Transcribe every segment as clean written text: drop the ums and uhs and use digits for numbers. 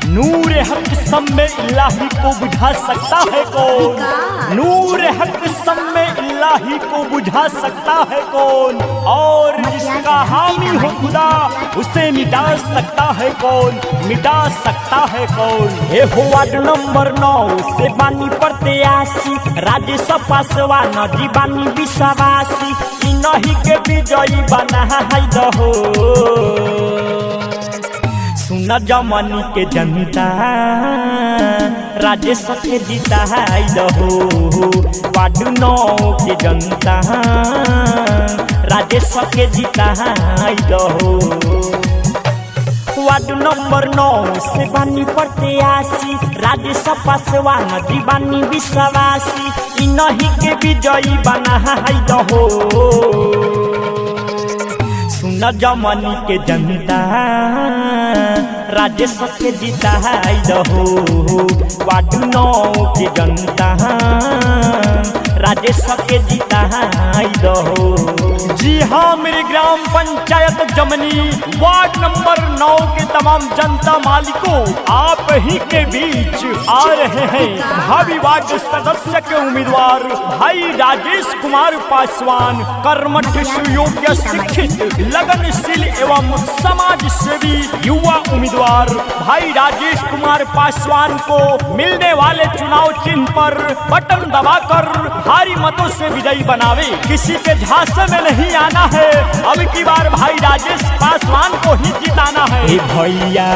नूर हक सम्मे इलाही को बुझा सकता है कौन, नूर हक सम्मे इलाही को बुझा सकता है कौन, और जिसका हामी हो खुदा उसे मिटा सकता है कौन, मिटा सकता है कौन। हे हो वार्ड नंबर 9 से बानी प्रत्याशी, राजेश पासवान नदी बानी विश्वासी, इ नहीं के विजयी बना है दहो। सुन जमनी के जनता, राजेश के जीता हो। वार्ड 9 के जनता, राजेश के जीता हो। वार्ड नंबर 9 से बानी प्रत्याशी, राजेश पासवान नदी बानी विश्वासी, इ नहीं के विजयी बना हो। सुन जमनी के जनता, राजेश के जीता हो। वार्ड 9 के जनता, राजेश के जीता हो। जी हाँ, मेरे ग्राम पंचायत जमनी वार्ड नंबर 9 के तमाम जनता मालिकों, आप ही के बीच आ रहे हैं भावी वार्ड सदस्य के उम्मीदवार भाई राजेश कुमार पासवान, कर्मठ, सुयोग्य, शिक्षित, लगनशील एवं समाज सेवी युवा उम्मीदवार भाई राजेश कुमार पासवान को मिलने वाले चुनाव चिन्ह पर बटन दबाकर भारी मतों से विजयी बनावे। किसी के झांसे में नहीं आना है, अब की बार भाई राजेश पासवान को ही जिताना है। हे भैया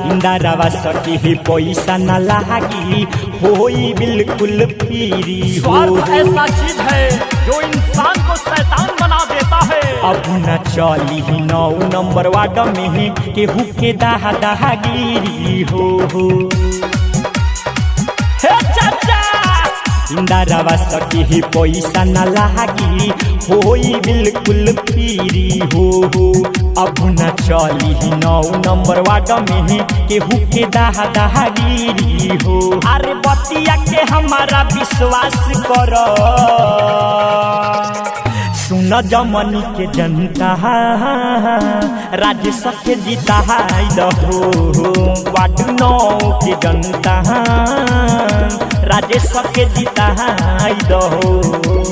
इंदिरा सकी ही पैसा न लागी, होई बिल्कुल फ्री। स्वार्थ ऐसा चीज है जो इंसान को शैतान बना देता है। अब न चली 9 नंबर वार्ड में केहू के दाहा दाहा गिरी हो। हे चाचा इंदिरा सकी ही पैसा न लागी, होई बिल्कुल फ्री हो। अब न चली 9 नंबर वार्ड में केहू के दाहा दाहा गिरी हो। अरे बतिया के हमारा विश्वास कर, सुन जमनी के जनता, राजेश के जीता हो। वार्ड 9 के जनता, राजेश के जीता हो।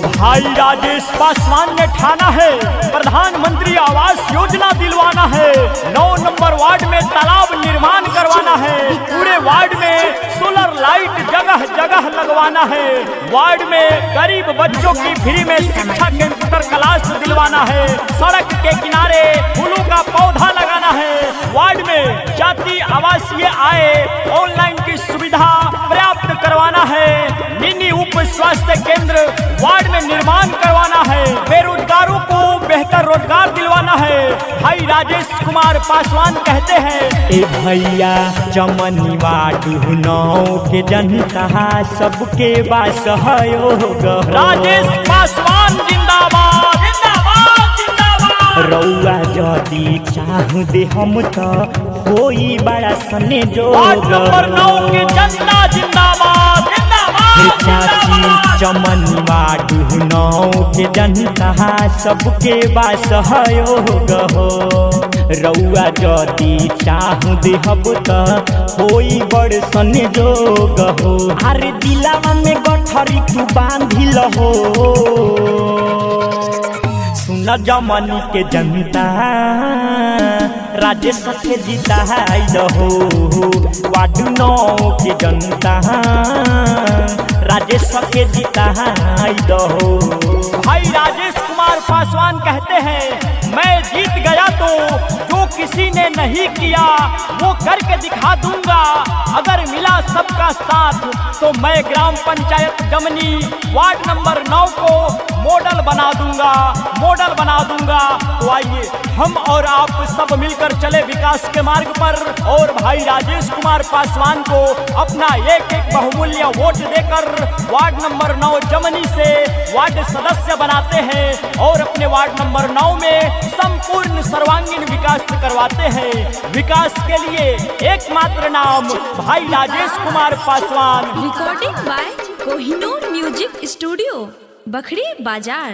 भाई राजेश पासवान ने ठाना है प्रधानमंत्री आवास योजना दिलवाना है, 9 नंबर वार्ड में तालाब निर्माण करवाना है, पूरे वार्ड में सोलर लाइट जगह जगह लगवाना है, वार्ड में गरीब बच्चों की फ्री में शिक्षा कंप्यूटर क्लास दिलवाना है, सड़क के किनारे फूलों का पौधा लगाना है, वार्ड में जाति आवासीय आए ऑनलाइन की सुविधा पर्याप्त करवाना है, मिनी उप स्वास्थ्य केंद्र वार्ड में निर्माण करवाना है, बेरोजगारों को बेहतर रोजगार दिलवाना है। भाई राजेश कुमार पासवान कहते हैं, ए भैया जमनी वार्ड 9 के जनता सबके बास सहयोग। राजेश पासवान जिंदाबाद जिंदाबाद जिंदाबाद। रउआ जदी चाह दे हम तो होई बड़ा सने जो। वार्ड नंबर 9 के जनता जिंदाबाद जिंदाबाद चाची चमन वार्ड 9 के जनता सबके बास सहयोग हो। रउआ जदी चाह देहब त होई बड़ सन जोग हो। अरे दिलावा में गठरी तू बांधिल हो। सुन जमनी के जनता, राजेश के जीता हो। वार्ड 9 के जनता, राजेश के जीता हो। भाई राजेश कुमार पासवान कहते हैं, मैं जीत गया तो जो किसी ने नहीं किया वो करके दिखा दूंगा, अगर मिला सबका साथ तो मैं ग्राम पंचायत जमनी वार्ड नंबर 9 को मॉडल बना दूंगा, मॉडल बना दूंगा। तो आइए हम और आप सब मिलकर चले विकास के मार्ग पर और भाई राजेश कुमार पासवान को अपना एक एक बहुमूल्य वोट देकर वार्ड नंबर 9 जमनी से वार्ड सदस्य बनाते हैं और अपने वार्ड नंबर 9 में संपूर्ण सर्वांगीण विकास करवाते हैं। विकास के लिए एकमात्र नाम भाई Rajesh Kumar Paswan. Recording by Kohinoor music studio, Bakhri Bazar.